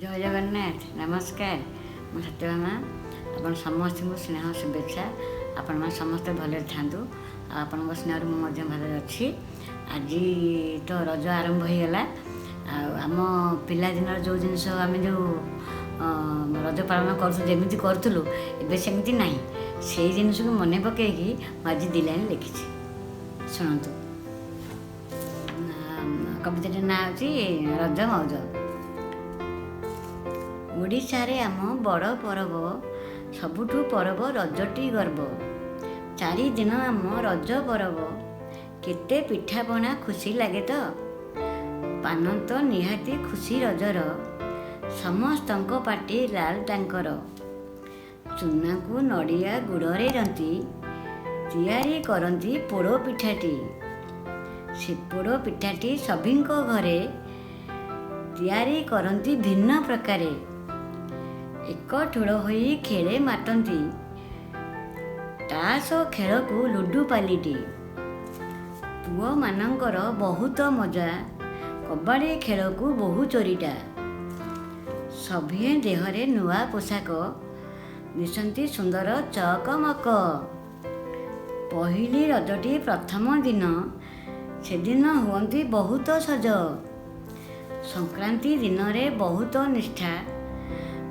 ଜୟ ଜଗନ୍ନାଥ। ନମସ୍କାର, ମୁଁ ସତ୍ୟଭାମା। ଆପଣ ସମସ୍ତଙ୍କୁ ସ୍ନେହ ଶୁଭେଚ୍ଛା। ଆପଣମାନେ ସମସ୍ତେ ଭଲରେ ଥାଆନ୍ତୁ ଆଉ ଆପଣଙ୍କ ସ୍ନେହରୁ ମୁଁ ମଧ୍ୟ ଭଲରେ ଅଛି। ଆଜି ତ ରଜ ଆରମ୍ଭ ହୋଇଗଲା। ଆଉ ଆମ ପିଲାଦିନର ଯେଉଁ ଜିନିଷ ଆମେ ଯେଉଁ ରଜ ପାଳନ କରୁଥିଲୁ, ଯେମିତି କରୁଥିଲୁ, ଏବେ ସେମିତି ନାହିଁ। ସେଇ ଜିନିଷକୁ ମନେ ପକାଇକି ମୁଁ ଆଜି 2 ଲାଇନ୍ ଲେଖିଛି, ଶୁଣନ୍ତୁ। କବିତାଟିର ନାଁ ହେଉଛି ରଜ ମଉଜ। ଓଡ଼ିଶାରେ ଆମ ବଡ଼ ପରବ, ସବୁଠୁ ପରବ ରଜଟି ଗର୍ବ। 4 ଦିନ ଆମ ରଜ ପରବ, କେତେ ପିଠାପଣା ଖୁସି ଲାଗେ ତ। ପାନ ତ ନିହାତି ଖୁସି ରଜର, ସମସ୍ତଙ୍କ ପାଟି ଲାଲ ତାଙ୍କର। ଚୁନାକୁ ନଡ଼ିଆ ଗୁଡ଼ରେ ଜନ୍ତି ତିଆରି କରନ୍ତି ପୋଡ଼ ପିଠାଟି। ସେ ପୋଡ଼ ପିଠାଟି ସଭିଙ୍କ ଘରେ ତିଆରି କରନ୍ତି ଭିନ୍ନ ପ୍ରକାରେ। ଏକ ଠୁଳ ହୋଇ ଖେଳେ ମାତନ୍ତି ତାସ ଖେଳକୁ ଲୁଡୁ ପାଲିଟି। ପୁଅମାନଙ୍କର ବହୁତ ମଜା କବାଡ଼ି ଖେଳକୁ ବୋହୂ ଚୋରିଟା। ସଭିଏଁ ଦେହରେ ନୂଆ ପୋଷାକ, ଦିଶନ୍ତି ସୁନ୍ଦର ଚକମକ। ପହିଲି ରଜଟି ପ୍ରଥମ ଦିନ, ସେଦିନ ହୁଅନ୍ତି ବହୁତ ସଜ। ସଂକ୍ରାନ୍ତି ଦିନରେ ବହୁତ ନିଷ୍ଠା,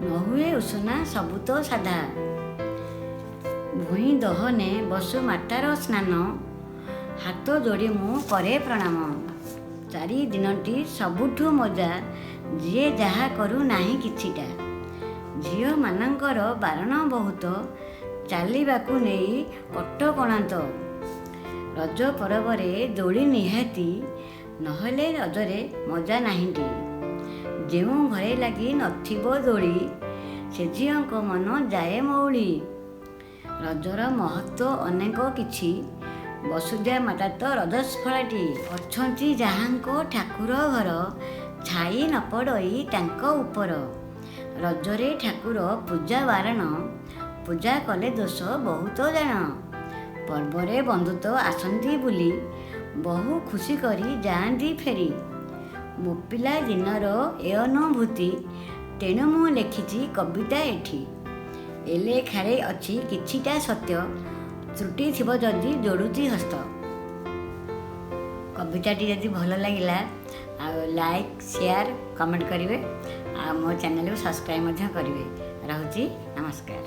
ନ ହୁଏ ଉଷୁନା ସବୁ ତ ସାଧା। ଭୂଇଁ ଦହନେ ବସୁମାତାର ସ୍ନାନ, ହାତ ଯୋଡ଼ି ମୁଁ କରେ ପ୍ରଣାମ। 4 ଦିନଟି ସବୁଠୁ ମଜା, ଯିଏ ଯାହା କରୁ ନାହିଁ କିଛିଟା। ଝିଅମାନଙ୍କର ବାରଣ ବହୁତ, ଚାଲିବାକୁ ନେଇ କଟକଣାତ। ରଜ ପରବରେ ଦୋଳି ନିହାତି, ନହେଲେ ରଜରେ ମଜା ନାହିଁଟି। ଯେଉଁ ଘରେ ଲାଗି ନଥିବ ଦୋଳି, ସେ ଝିଅଙ୍କ ମନ ଯାଏ ମଉଳି। ରଜର ମହତ୍ତ୍ୱ ଅନେକ କିଛି, ବସୁଧା ମାତା ତ ରଜସ୍ଫଳାଟି। ଅଛନ୍ତି ଯାହାଙ୍କ ଠାକୁର ଘର, ଛାଇ ନ ପଡ଼ଇ ତାଙ୍କ ଉପର। ରଜରେ ଠାକୁର ପୂଜା ବାରଣ, ପୂଜା କଲେ ଦୋଷ ବହୁତ ଜାଣ। ପର୍ବରେ ବନ୍ଧୁ ତ ଆସନ୍ତି ବୁଲି, ବହୁ ଖୁସି କରି ଯାଆନ୍ତି ଫେରି। ମୋ ପିଲା ଦିନର ଏ ଅନୁଭୂତି, ତେଣୁ ମୁଁ ଲେଖିଛି କବିତା ଏଠି। ଏ ଲେଖାରେ ଅଛି କିଛିଟା ସତ୍ୟ, ତ୍ରୁଟି ଥିବ ଯଦି ଯୋଡ଼ୁଛି ହସ୍ତ। କବିତାଟି ଯଦି ଭଲ ଲାଗିଲା ଆଉ ଲାଇକ୍, ସେୟାର, କମେଣ୍ଟ କରିବେ ଆଉ ମୋ ଚ୍ୟାନେଲକୁ ସବସ୍କ୍ରାଇବ୍ ମଧ୍ୟ କରିବେ। ରହୁଛି, ନମସ୍କାର।